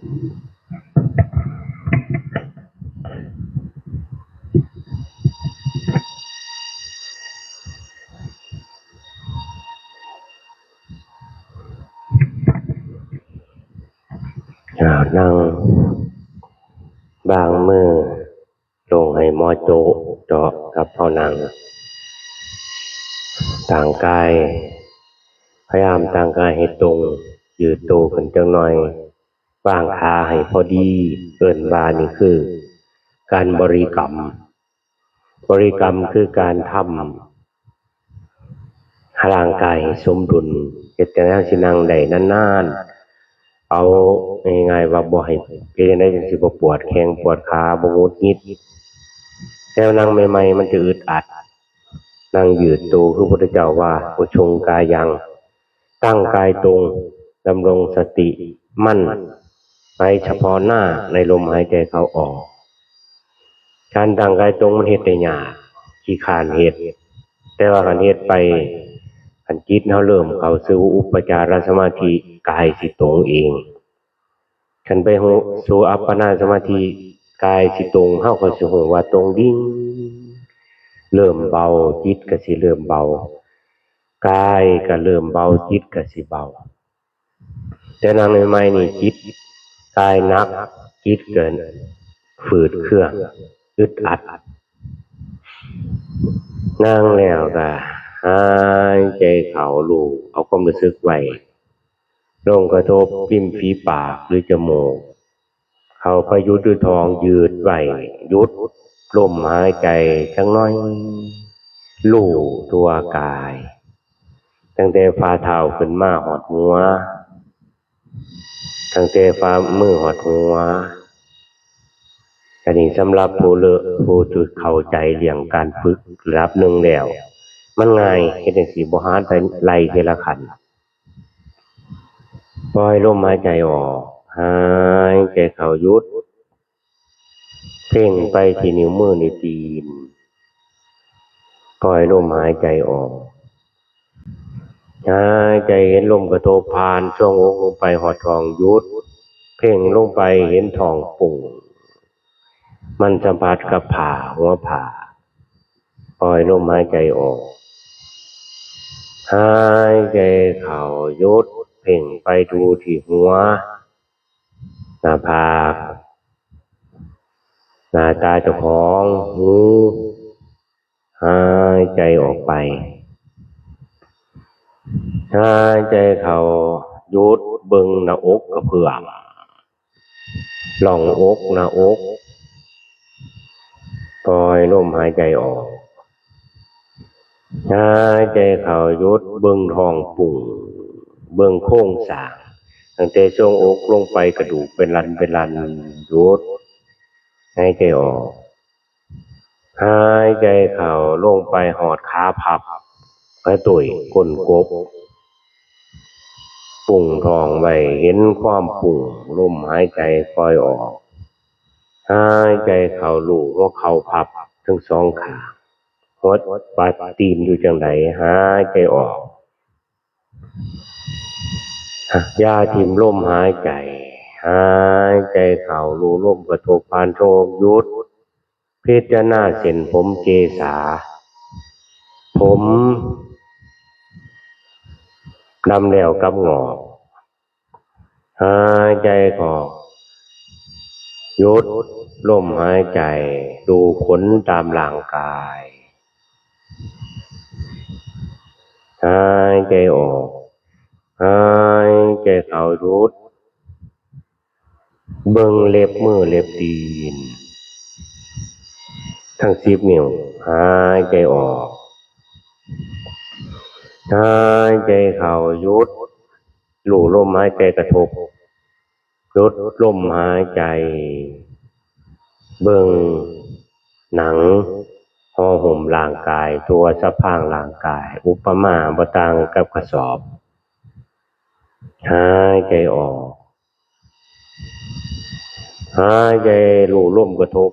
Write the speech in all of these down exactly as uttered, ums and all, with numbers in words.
อ่า นั่ง บางมือ ลงให้หมอโจาะกับเฮานั่ง ตั้งกาย พยายามตั้งกายให้ตรง ยืดโตขึ้นจักหน่อย วางขาให้พอดี เอิ้นว่านี่คือการบริกรรม บริกรรมคือการทำร่างกายให้สมดุล เฮ็ดจั่งใด๋สินั่งได้นานๆ เอาง่ายๆว่าบ่ให้ เฮ็ดจั่งใด๋จั่งสิบ่ปวดแข้งปวดขา บ่หงุดหงิด แต่นั่งใหม่ๆ มันจะอึดอัด นั่งยืดโต คือพุทธเจ้าว่า อุจจุงกายัง ตั้งกายตรง ดำรงสติมั่น ไว้เฉพาะหน้าในลมหายใจเข้าออก การตั้งกายตรงมันเฮ็ดได้ยาก ขี้คร้านเฮ็ด แต่ว่าคันเฮ็ดไป คันจิตเฮาเริ่มเข้าสู่อุปจารสมาธิ กายสิตรงเอง คันไปสู่อัปปนาสมาธิ กายสิตรง เฮาก็สิฮู้ว่าตรงดิ่ง เริ่มเบา จิตก็สิเริ่มเบา กายก็เริ่มเบา จิตก็สิเบา แต่นั่งใหม่ๆ นี่จิต กายหนัก จิตก็ฝืดเคือง อึดอัด นั่งแล้วก็หายใจเข้ารู้ เอาความรู้สึกไว้ ลงกระทบริมฝีปากหรือจมูก เข้าไปหยุดอยู่ท้อง ยืดไว้ หยุดลมหายใจจักหน่อย รู้ทั่วกาย ตั้งแต่ฝ่าเท้าขึ้นมาฮอดหัว ตั้งแต่ฝ่ามือฮอดหัว อันนี้สำหรับผู้เริ่ม ผู้จุดเข้าใจเรื่องการฝึกระดับหนึ่งแล้ว มันง่าย เฮ็ดจั่งซี้ บ่หาไล่ทีละขั้น ปล่อยลมหายใจออก หายใจเข้าหยุด เพ่งไปที่นิ้วมือนิ้วตีน ปล่อยลมหายใจออก หายใจเห็นลมกระทบผ่านช่วงอกลงไปฮอดท้อง หยุด เพ่งลงไปเห็นท้องโป่ง มันสัมผัสกับผ้า หัวผ้า ปล่อยลมหายใจออก หายใจเข้าหยุด เพ่งไปดูที่หัว หน้าผาก หน้าตาเจ้าของ หู หายใจออกไป หายใจเข้าหยุด เบิ่งหน้าอกกระเพื่อม ร่องอก หน้าอก ปล่อยลมหายใจออก หายใจเข้าหยุด เบิ่งท้องโป่ง เบิ่งโครงสร้าง ตั้งแต่ช่วงอกลงไปกระดูกเป็นรันเป็นรัน หยุด หายใจออก หายใจเข้าลงไปฮอดขาพับ กระตุ้ยก้นกบ ปุ้งท้องไว้ เห็นความปุ้ง ลมหายใจปล่อยออก หายใจเข้ารู้หัวเข่าพับทั้งสองข้าง หัว ปลายตีนอยู่จั่งใด หายใจออก อย่าถิ่มลมหายใจ หายใจเข้ารู้ลมกระทบผ่านช่องอก หยุด พิจารณาเส้นผมเกศา ผมดำแล้วกับหงอก หายใจเข้า หยุดลมหายใจ ดูขนตามร่างกาย หายใจออก หายใจเข้า หยุด เบิ่งเล็บมือเล็บตีน ทั้งสิบนิ้ว หายใจออก หายใจเข้า หยุด รู้ลมหายใจกระทบ หยุดลมหายใจ เบิ่งหนังห่อหุ้มร่างกาย ทั่วสะพางร่างกาย อุปมาบ่ต่างกับกระสอบ หายใจออก หายใจรู้ลมกระทบ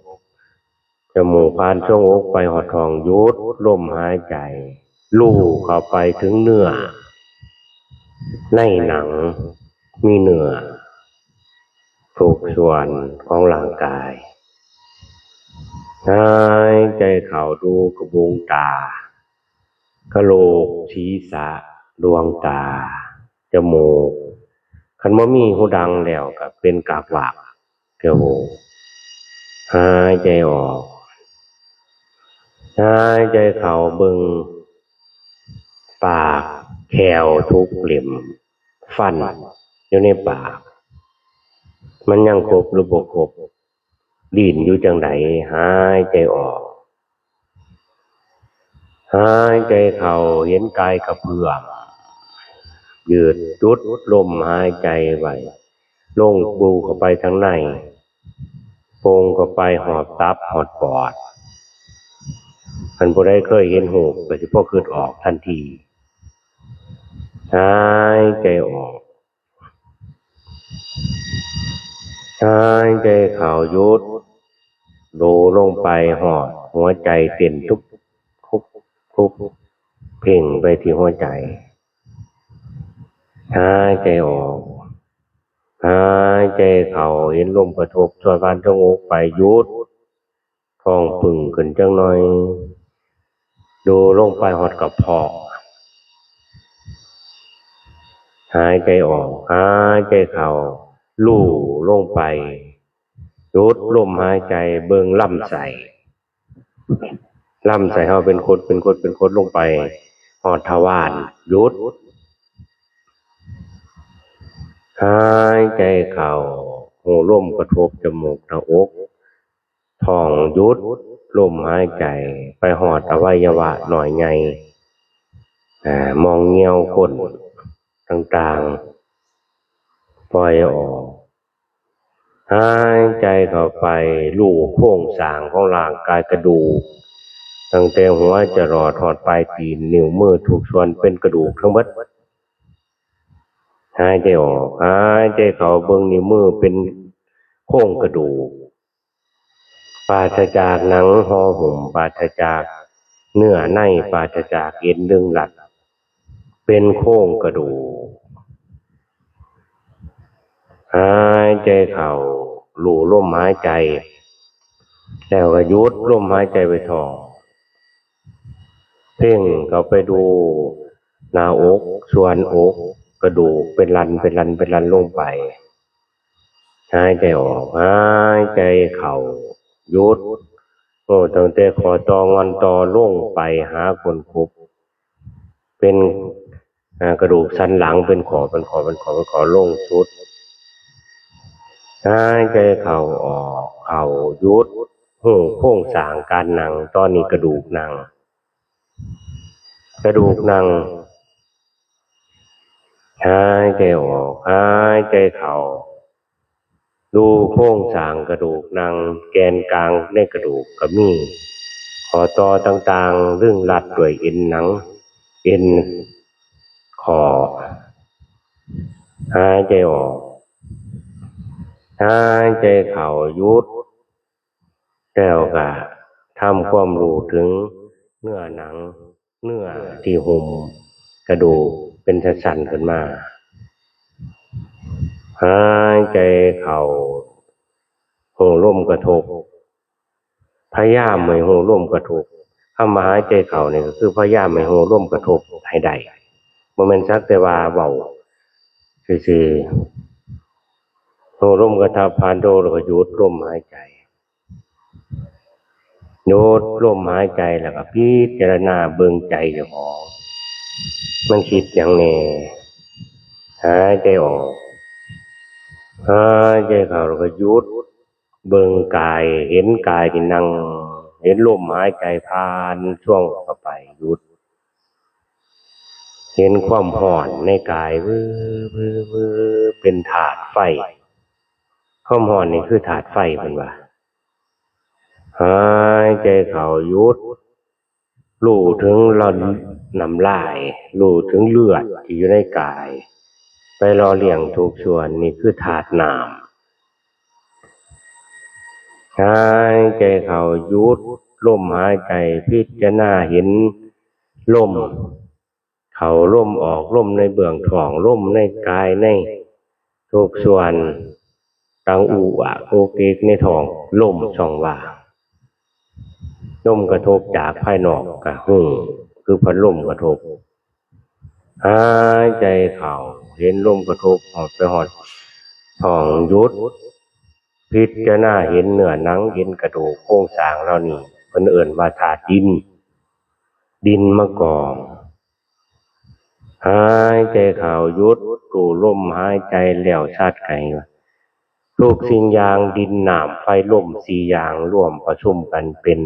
จมูกผ่านช่องอกไปฮอดท้อง หยุดลมหายใจ รู้เข้าไปถึงเนื้อ ในหนังมีเนื้อ ทุกส่วนของร่างกาย หายใจเข้าดูกระบุงตา กะโหลก ศีรษะ ดวงตา จมูก คันบ่มีหูดังแล้วก็เป็นกากบาท กะโหลก หายใจออก หายใจเข้าเบิ่งปาก แข้วทุกเล่ม ฟันอยู่ในปาก มันยังครบหรือบ่ครบ ลิ้นอยู่จั่งใด หายใจออก หายใจเข้าเห็นกายกระเพื่อม ยืดจุดลมหายใจไว้ ลงปูเข้าไปทางใน โป่งเข้าไปฮอดตับฮอดปอด คันผู้ใดเคยเห็นฮูกก็สิพอคิดออกทันที หายใจออก หายใจเข้าหยุด ดูลงไปฮอดหัวใจเต้นทุบทุบทุบ เพ่งไปที่หัวใจ หายใจออก หายใจเข้าเห็นลมกระทบส่วนผ่านทางอกไปหยุด ท้องปึ่งขึ้นจักหน่อย ดูลงไปฮอดกระเพาะ หายใจออก หายใจเข้า ลู่ลงไป หยุดลมหายใจ เบิ่งลำไส้ ลำไส้เฮาเป็นขด เป็นขด เป็นขดลงไป ฮอดทวาร หยุด หายใจเข้า ฮู้ลมกระทบจมูกหน้าอก ท้องหยุด ลมหายใจ ไปฮอดอวัยวะน้อยใหญ่ อ่า หม่องเหยี่ยวก้นต่างๆ ปล่อยออก หายใจเข้าไป รู้โครงสร้างของร่างกายกระดูก ตั้งแต่หัวจรดฮอดปลายตีน นิ้วมือทุกส่วนเป็นกระดูกทั้งหมด หายใจออก หายใจเข้าเบิ่งนิ้วมือเป็นโครงกระดูก ปราศจากหนังห่อหุ้ม ปราศจากเนื้อใน ปราศจากเอ็นดึงรัด เป็นโครงกระดูก หายใจเข้า รู้ลมหายใจ แล้วก็หยุดลมหายใจไว้ท้อง เพ่งเข้าไปดูหน้าอก ส่วนอก กระดูกเป็นรัน เป็นรัน เป็นรันลงไป หายใจออก หายใจเข้า หยุด โอ้ ตั้งแต่ข้อต่องอนต่อลงไปหาก้นกบ เป็น อ่า กระดูกสันหลัง เป็นข้อ เป็นข้อ เป็นข้อ เป็นข้อลงสุด หายใจเข้าออก เข้าหยุด ฮู้โครงสร้างการนั่ง ตอนนี้กระดูกนั่ง กระดูกนั่ง หายใจออก หายใจเข้า ดูโครงสร้างกระดูกนั่ง แกนกลางในกระดูกก็มี ข้อต่อต่างๆ ดึงรัดด้วยเอ็นหนัง เอ็นข้อ หายใจออก หายใจเข้าหยุด แล้วก็ทำความรู้ถึงเนื้อหนัง เนื้อที่หุ้มกระดูกเป็นชั้นๆขึ้นมา หายใจเข้า ฮู้ลมกระทบ พยายามให้ฮู้ลมกระทบ คำว่าหายใจเข้านี่ก็คือพยายามให้ฮู้ลมกระทบให้ได้ บ่แม่นสักแต่ว่าเว้าซื่อๆ ฮู้ลมกระทบผ่านโทแล้วก็หยุดลมหายใจ หยุดลมหายใจแล้วก็พิจารณาเบิ่งใจเจ้าของ มันคิดหยังแน่ หายใจออก หายใจเข้าแล้วก็หยุด เบิ่งกาย เห็นกายที่นั่ง เห็นลมหายใจผ่านช่วงเข้าไป หยุด เห็นความร้อนในกายวืบ วืบ วืบ เป็นธาตุไฟ ความร้อนนี่คือธาตุไฟเพิ่นว่า หายใจเข้าหยุด รู้ถึงละ น้ำลาย รู้ถึงเลือดที่อยู่ในกาย ไปหล่อเลี้ยงทุกส่วน นี่คือธาตุน้ำ หายใจเข้าหยุดลมหายใจ พิจารณาเห็นลมเข้าลมออก ลมในเบื้องท้อง ลมในกายในทุกส่วน ดังอู้อะโกเกกในท้อง ลมช่องว่าง ลมกระทบจากภายนอกก็ฮู้ คือพัดลมกระทบ หายใจเข้า เห็นลมกระทบ ฮอดไปฮอดท้อง หยุด พิจารณาเห็นเนื้อหนัง เห็นกระดูกโครงสร้างเหล่านี้ เพิ่นเอิ้นว่าธาตุดิน ดินมากอง หายใจเข้า หยุด รู้ลมหายใจแล้วชัดไกว่า ทุกสิ่งอย่าง ดิน น้ำ ไฟ ลม สี่อย่างรวมประชุมกันเป็น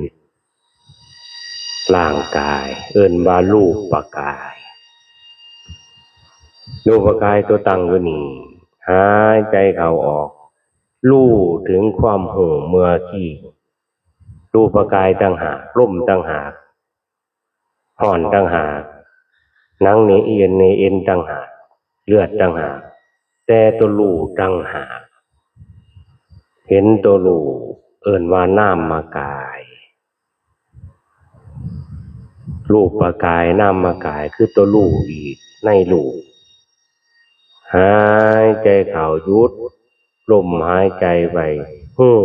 ร่างกาย เอิ้นว่ารูปกาย รูปกายตัวตั้งอยู่นี่ หายใจเข้าออก รู้ถึงความฮู้เมื่อกี้ รูปกายต่างหาก ลมต่างหาก ฮ้อนต่างหาก หนังเนื้อเอ็น เนื้อเอ็นต่างหาก เลือดต่างหาก แต่ตัวรู้ต่างหาก เห็นตัวรู้ เอิ้นว่านามกาย รูปกาย นามกาย คือตัวรู้อีกในรูป หายใจเข้า หยุดลมหายใจไว้ ฮู้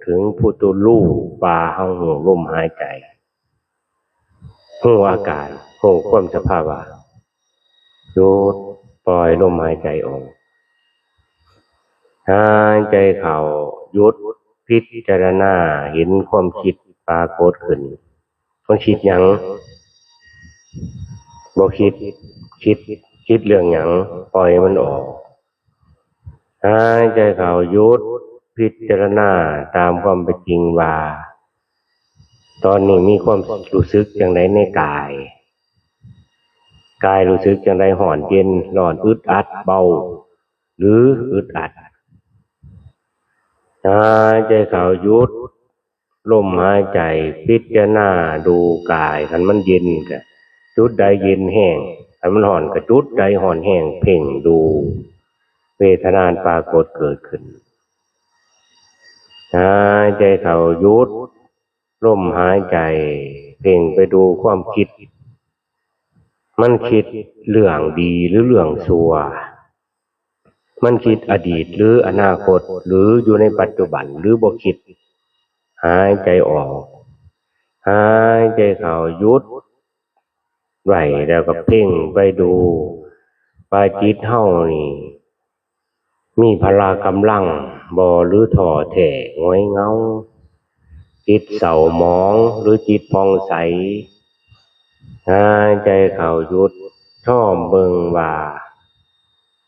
ถึงผู้ตัวรู้ ว่าเฮาฮู้ลมหายใจ ฮู้อาการ ฮู้ความสภาวะ หยุด ปล่อยลมหายใจออก หายใจเข้า หยุด พิจารณาเห็นความคิดปรากฏขึ้น มันคิดหยัง บ่คิด คิด คิดเรื่องหยัง ปล่อยมันออก หายใจเข้า หยุด พิจารณาตามความเป็นจริงว่า ตอนนี้มีความรู้สึกจั่งใดในกาย กายรู้สึกจั่งใด ฮ้อน เย็น ร้อน อึดอัด เบา หรืออึดอัด หายใจเข้า หยุดลมหายใจ พิจารณาดูกาย คันมันเย็นก็จุดใดเย็นแฮง คันมันฮ้อนก็จุดใดฮ้อนแฮง เพ่งดูเวทนาปรากฏเกิดขึ้น หายใจเข้า หยุดลมหายใจ เพ่งไปดูความคิด มันคิดเรื่องดีหรือเรื่องชั่ว มันคิดอดีตหรืออนาคต หรืออยู่ในปัจจุบัน หรือบ่คิด หายใจออก หายใจเข้า หยุดไว้ แล้วก็เพ่งไปดูว่าจิตเฮานี่ มีพละกำลังบ่ หรือท้อแท้หงอยเหงา จิตเศร้าหมอง หรือจิตผ่องใส หายใจเข้า หยุด ชมเบิ่งว่า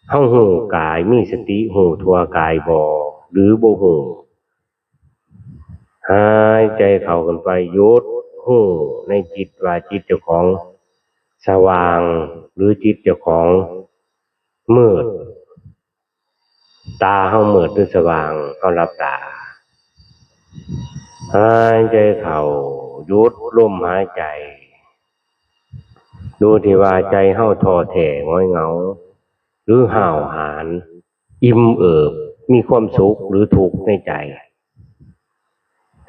เฮาฮู้กาย มีสติฮู้ทั่วกายบ่ หรือบ่ฮู้ หายใจเข้าขึ้นไป หยุด ฮู้ในจิตว่าจิตเจ้าของสว่าง หรือจิตเจ้าของมืด ตาเฮามืดหรือสว่าง เฮาหลับตา หายใจเข้า หยุดลมหายใจ ดูที่ว่าใจเฮาท้อแท้หงอยเหงา หรือห้าวหาญ อิ่มเอิบ มีความสุขหรือทุกข์ในใจ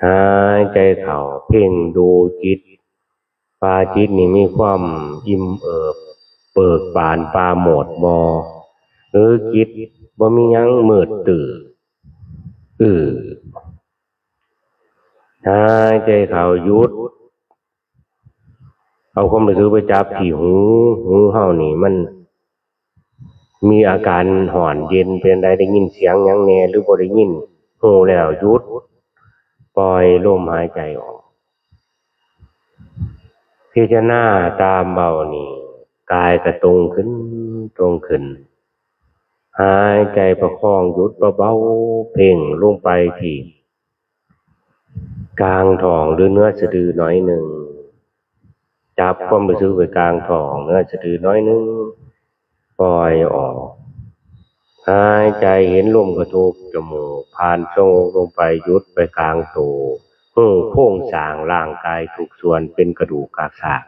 หายใจเข้า เพ่งดูจิต ว่าจิตนี่มีความอิ่มเอิบ เบิกบานปราโมทย์บ่ หรือจิตบ่มีหยัง มืดตื้อ อื้อ หายใจเข้า หยุด เอาความรู้สึกไปจับที่หู หูเฮานี่มันมีอาการฮ้อนเย็นเป็นใด ได้ยินเสียงหยังแน่หรือบ่ได้ยิน ฮู้แล้ว หยุด ปล่อยลมหายใจออก พิจารณาตามเบานี่ กายก็ตรงขึ้น ตรงขึ้น หายใจประคอง หยุดเบาๆ เพ่งลงไปที่กลางท้องหรือเหนือสะดือหน่อยหนึ่ง จับความรู้สึกไว้กลางท้อง เหนือสะดือหน่อยหนึ่ง ปล่อยออก หายใจเห็นลมกระทบจมูก ผ่านช่องอกลงไป หยุดไปกลางตัว ฮู้โครงสร้างร่างกายทุกส่วนเป็นกระดูกกากซาก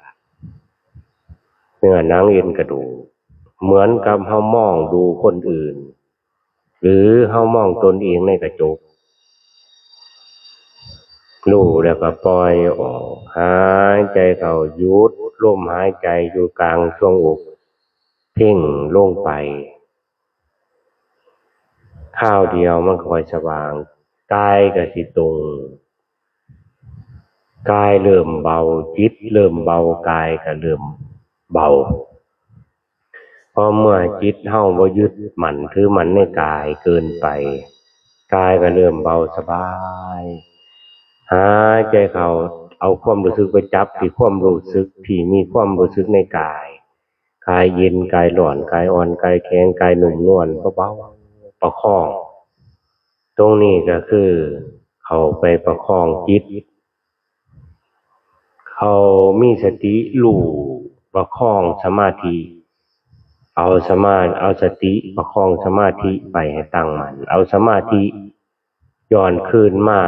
เนื้อหนังเอ็นกระดูก เหมือนกับเฮามองดูคนอื่น หรือเฮามองตนเองในกระจก รู้แล้วก็ปล่อยออก หายใจเข้า หยุดลมหายใจอยู่กลางช่วงอก เพ่งลงไป คราวเดียวมันก็ค่อยสว่าง กายก็สิตรง กายเริ่มเบา จิตเริ่มเบา กายก็เริ่มเบา เพราะเมื่อจิตเฮาบ่ยึดมั่นถือมั่นในกายเกินไป กายก็เริ่มเบาสบาย หายใจเข้า เอาความรู้สึกไปจับที่ความรู้สึกที่มีความรู้สึกในกาย กายเย็น กายร้อน กายอ่อน กายแข็ง กายนุ่มนวล เบาๆ ประคอง ตรงนี้ก็คือเข้าไปประคองจิต เขามีสติรู้ประคองสมาธิ เอาสมา เอาสติประคองสมาธิไปให้ตั้งมั่น เอาสมาธิย้อนคืนมา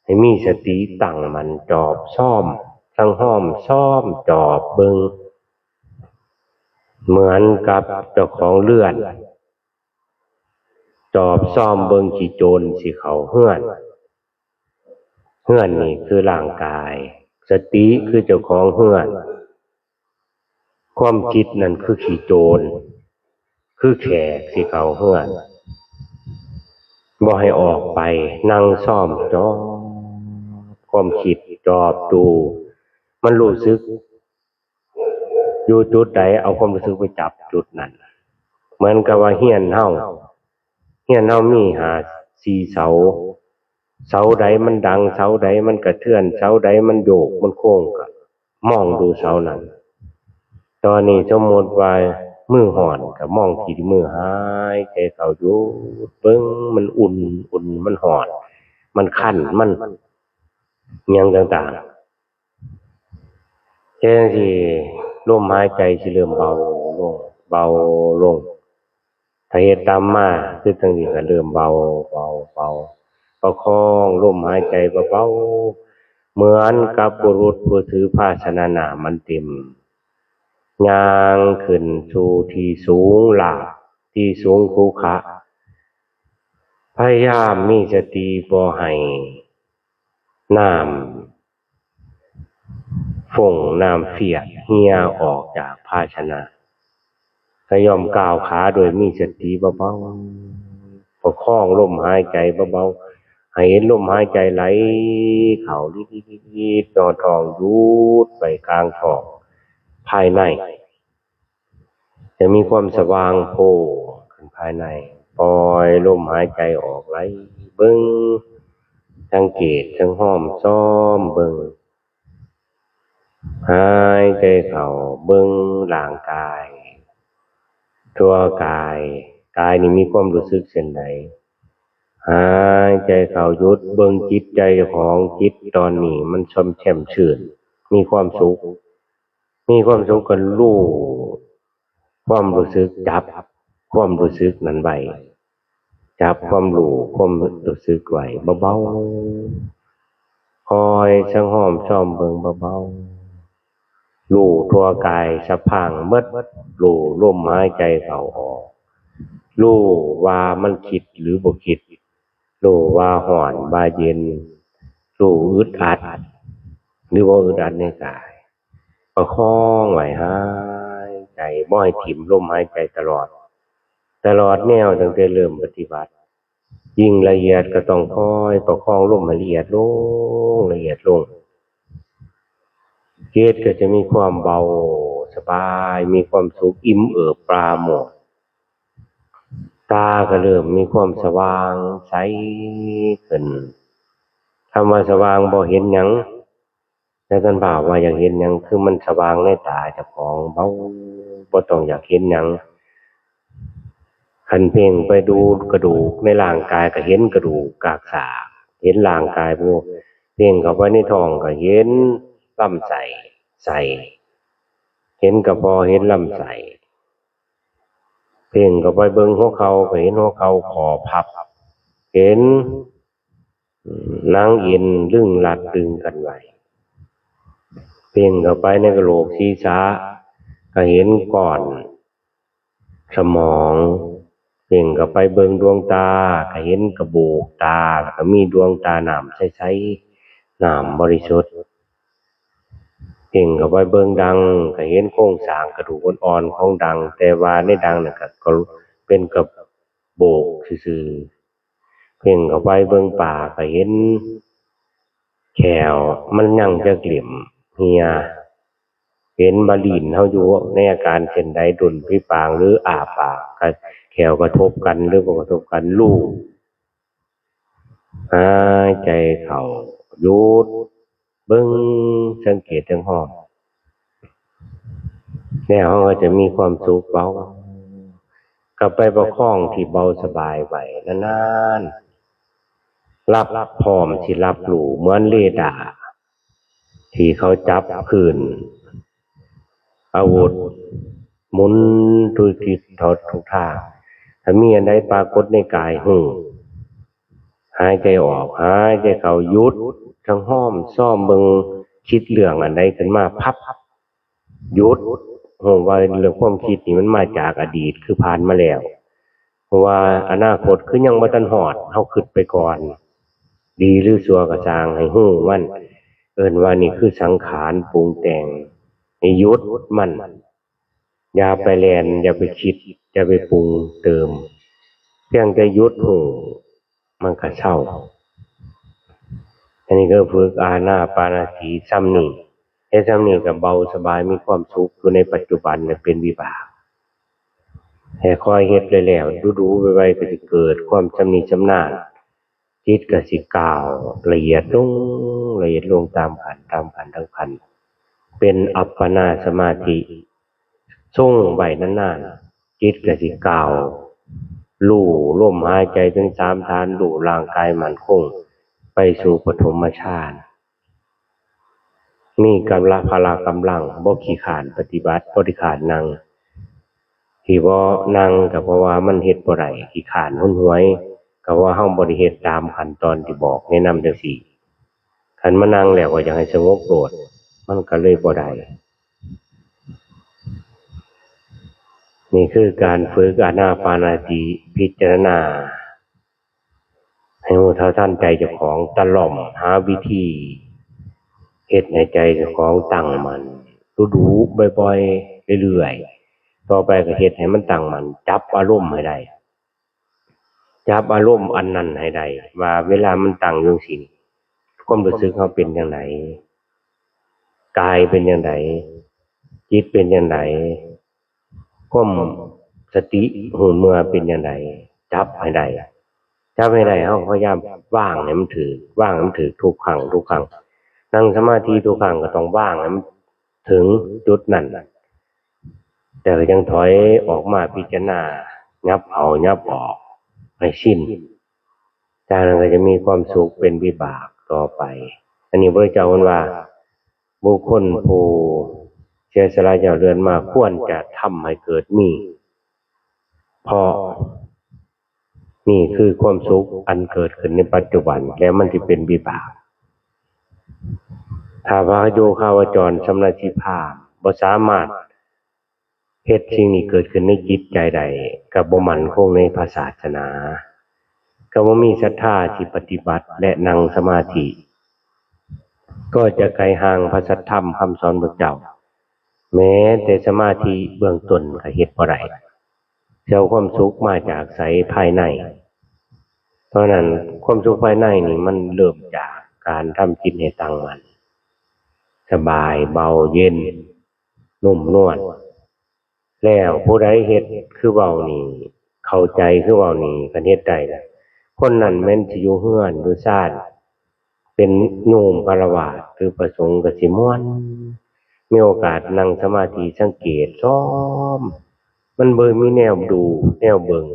ให้มีสติตั้งมั่น จอบซ่อม สังหอมซ่อม จอบเบิ่ง เหมือนกับเจ้าของเรือน จอบซ่อมเบิ่งขี้โจรสิเข้าเฮือน เฮือนนี่คือร่างกาย สติคือเจ้าของเฮือน ความคิดนั่นคือขี้โจร คือแขกสิเข้าเฮือน บ่ให้ออกไป นั่งซ่อมจอบความคิด จอบดู มันรู้สึก อยู่จุดใด เอาความรู้สึกไปจับจุดนั้น เหมือนกับว่าเฮือนเฮา เฮือนเฮามีห้า สี่เสา เสาใดมันดัง เสาใดมันกระเทือน เสาใดมันโยกมันโค้ง ก็มองดูเสานั้น ตอนนี้สมมติว่ามือฮ้อน ก็มองที่มือ หายใจเข้า หยุดเบิ่ง มันอุ่น อุ่น มันฮ้อน มันคัน มันหยังต่างๆ จั่งซี้ ลมหายใจสิเริ่มเบาลง เบาลง ถ้าเฮ็ดตามมา คือจั่งซี้ก็เริ่มเบา เบา เบา ประคองลมหายใจเบาๆ เหมือนกับบุรุษผู้ถือภาชนะน้ำมันเต็ม ย่างขึ้นสู่ที่สูงลาภ ที่สูงขรุขระ พยายามมีสติบ่ให้น้ำ ฟงน้ำเฟียดเหี่ยออกจากภาชนะ ก็ย่อมก้าวขาโดยมีสติเบาๆ ประคองลมหายใจเบาๆ ให้เห็นลมหายใจไหลเข้าลิดๆๆ จ่อท้อง หยุดไว้กลางท้อง ภายใน จะมีความสว่างโพร่งขึ้นภายใน ปล่อยลมหายใจออกไหล เบิ่ง สังเกต สังหอม ซ่อมเบิ่ง หายใจเข้า เบิ่งร่างกาย ทั่วกาย กายนี่มีความรู้สึกเช่นใด หายใจเข้า หยุด เบิ่งจิตใจเจ้าของ จิตตอนนี้มันช่ำแช่มชื่น มีความสุข มีความสุขก็รู้ความรู้สึก จับความรู้สึกนั้นไว้ จับความรู้ความรู้สึกไว้เบาๆ คอยสังหอมซ่อมเบิ่งเบาๆ รู้ทั่วกายสะพรั่งหมด รู้ลมหายใจเข้าออก รู้ว่ามันคิดหรือบ่คิด รู้ว่าฮ้อนว่าเย็น รู้อึดอัดหรือบ่อึดอัดในกาย ประคองไว้ หายใจ บ่ให้ถิ่มลมหายใจตลอด ตลอดแนวตั้งแต่เริ่มปฏิบัติ ยิ่งละเอียดก็ต้องคอยประคองลมให้ละเอียดลง ละเอียดลง จิตก็จะมีความเบาสบาย มีความสุขอิ่มเอิบปราโมทย์ ตาก็เริ่มมีความสว่างใสขึ้น คำว่าสว่างบ่เห็นหยัง แต่ท่านบ่าวว่าอยากเห็นหยัง คือมันสว่างในตาเจ้าของ เบา บ่ต้องอยากเห็นหยัง คันเพ่งไปดูกระดูกในร่างกายก็เห็นกระดูกกากซาก เห็นร่างกายพวก เพ่งเข้าไปในท้องก็เห็นลำไส้ ไส้ เห็นกระเพาะ เห็นลำไส้ เพ่งเข้าไปเบิ่งหัวเข่าก็เห็นหัวเข่าข้อพับ เห็น อืม หนังเอ็นลึงรัดดึงกันไว้ เพ่งเข้าไปในกะโหลกศีรษะ ก็เห็นก้อนสมอง เพ่งเข้าไปเบิ่งดวงตา ก็เห็นกระโบกตา แล้วก็มีดวงตาน้ำใสๆ น้ำบริสุทธิ์ เพ่งเข้าไปเบิ่งดัง ก็เห็นโครงสร้างกระดูกอ่อนๆของดัง แต่ว่าในดังนั่นก็ ก็เป็นกระ โบกซื่อๆ เพ่งเข้าไปเบิ่งปากก็เห็นแข้วมันยังจักเล่มเหี่ย เห็นว่าลิ้นเฮาอยู่ในอาการเช่นใด ดุลพิปางหรืออ้าปาก ก็แข้วกระทบกันหรือบ่กระทบกัน รู้ หายใจเข้า หยุด เบิ่ง สังเกตถึงห้อง แล้วเฮาก็จะมีความสุขเบา ก็ไปประคองที่เบาสบายไว้นานๆ หลับพร้อมสิรับรู้ เหมือนเรดาร์ที่เขาจับคลื่นอาวุธ หมุนทุกทิศทุกทาง ถ้ามีอันใดปรากฏในกาย ฮู้ หายใจออก หายใจเข้า หยุด ทั้งห้อม ซ่อมเบิ่ง คิดเรื่องอันใดขึ้นมา พับ หยุด ฮู้ว่าเรื่องความคิดนี่มันมาจากอดีต คือผ่านมาแล้ว เพราะว่าอนาคตคือยังบ่ทันฮอด เฮาคิดไปก่อน ดีหรือชั่วก็ซ่าง ให้ฮู้มัน เอิ้นว่านี่คือสังขารปรุงแต่ง ให้หยุดมัน อย่าไปแล่น อย่าไปคิด อย่าไปปรุงเติม เพียงแต่หยุดฮู้ มันก็เซา อันนี้ก็ฝึกอานาปานสติส่ำนี้ เฮ็ดส่ำนี้ก็เบาสบาย มีความสุขอยู่ในปัจจุบัน และเป็นวิบาก ให้คอยเฮ็ดเรื่อยๆ ดูๆ ไวๆ ก็สิเกิดความชำนิชำนาญ จิตก็สิก้าวละเอียดลง ละเอียดลง ตามขั้น ตามขั้น ตามขั้น เป็นอัปปนาสมาธิ ทรงไว้นานๆ จิตก็สิก้าว รู้ลมหายใจถึงสามฐาน รู้ร่างกายมั่นคง ไปสู่ปฐมฌาน มีกำลัง พละกำลัง บ่ขี้คร้านปฏิบัติ บ่ขี้คร้านนั่ง ที่บ่นั่งก็เพราะว่ามันเฮ็ดบ่ได้ ขี้คร้านหนหวย ก็ว่าเฮาบ่ได้เฮ็ดตามขั้นตอนที่บอกแนะนำจั่งซี้ คันมานั่งแล้วก็อยากให้สงบโลด มันก็เลยบ่ได้ นี่คือการฝึกอานาปานสติ พิจารณา ให้รู้เท่าทันใจเจ้าของ ตะล่อมหาวิธีเฮ็ดให้ใจเจ้าของตั้งมั่น ดูๆ บ่อยๆ เรื่อยๆ ต่อไปก็เฮ็ดให้มันตั้งมั่น จับอารมณ์ให้ได้ จับอารมณ์อันนั้นให้ได้ ว่าเวลามันตั้งอยู่จั่งซี้ ความรู้สึกเฮาเป็นจั่งใด กายเป็นจั่งใด จิตเป็นจั่งใด ความสติฮู้เมื่อเป็นจั่งใด จับให้ได้ จับให้ได้ เฮาพยายามวางให้มันถืก วางให้มันถืกทุกครั้ง ทุกครั้ง นั่งสมาธิทุกครั้งก็ต้องวางให้มันถึงจุดนั้น แต่ก็ยังถอยออกมาพิจารณา ยับเข้ายับออก ให้ชิน จากนั้นก็จะมีความสุขเป็นวิบากต่อไป อันนี้พระเจ้าเพิ่นว่า บุคคลผู้เสียสละเจ้าเรือนมา ควรจะทำให้เกิดมี เพราะนี่คือความสุขอันเกิดขึ้นในปัจจุบัน และมันสิเป็นวิบาก ถ้าพระโยคาวจรสำนักสิบห้าบ่สามารถ เฮ็ดสิ่งนี้เกิดขึ้นในจิตใจได้ ก็บ่มั่นคงในพระศาสนา ก็บ่มีศรัทธาที่ปฏิบัติและนั่งสมาธิ ก็จะไกลห่างพระสัทธรรมคำสอนพระเจ้า แม้แต่สมาธิเบื้องต้นก็เฮ็ดบ่ได้ สิเอาความสุขมาจากไสภายใน เพราะฉะนั้นความสุขภายในนี่มันเริ่มจากการทำจิตให้ตั้งมั่น สบาย เบา เย็น นุ่มนวล แล้วผู้ใดเฮ็ดคือเว้านี่ เข้าใจคือเว้านี่ คันเฮ็ดได้ล่ะ คนนั้นแม่นสิอยู่เฮือนอยู่ซาน เป็นโยมฆราวาสหรือพระสงฆ์ก็สิม่วน มีโอกาสนั่งสมาธิสังเกตซ้อม มันบ่มีแนวดูแนวเบิ่ง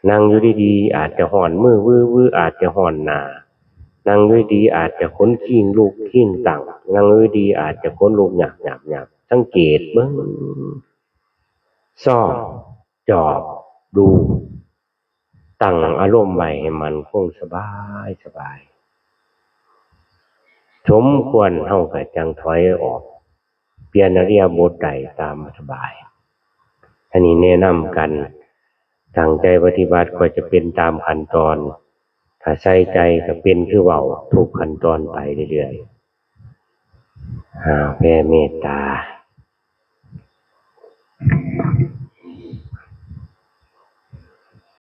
นั่งอยู่ดีๆ อาจจะฮ้อนมือวื้อๆ อาจจะฮ้อนหน้า นั่งอยู่ดีๆ อาจจะขนคิงลุกคิงตั้ง นั่งอยู่ดีๆ อาจจะขนลุกหยาบๆๆ สังเกตเบิ่ง ซ้อม จอบ ดู ตั้งอารมณ์ไว้ให้มั่นคง สบายสบาย สมควรเฮาก็จั่งถอยออก เปลี่ยนอิริยาบถได้ตามสบาย อันนี้แนะนำกัน ตั้งใจปฏิบัติก็จะเป็นตามขั้นตอน ถ้าใส่ใจก็เป็นคือเว้าทุกขั้นตอนไปเรื่อยๆ อ่า แผ่เมตตา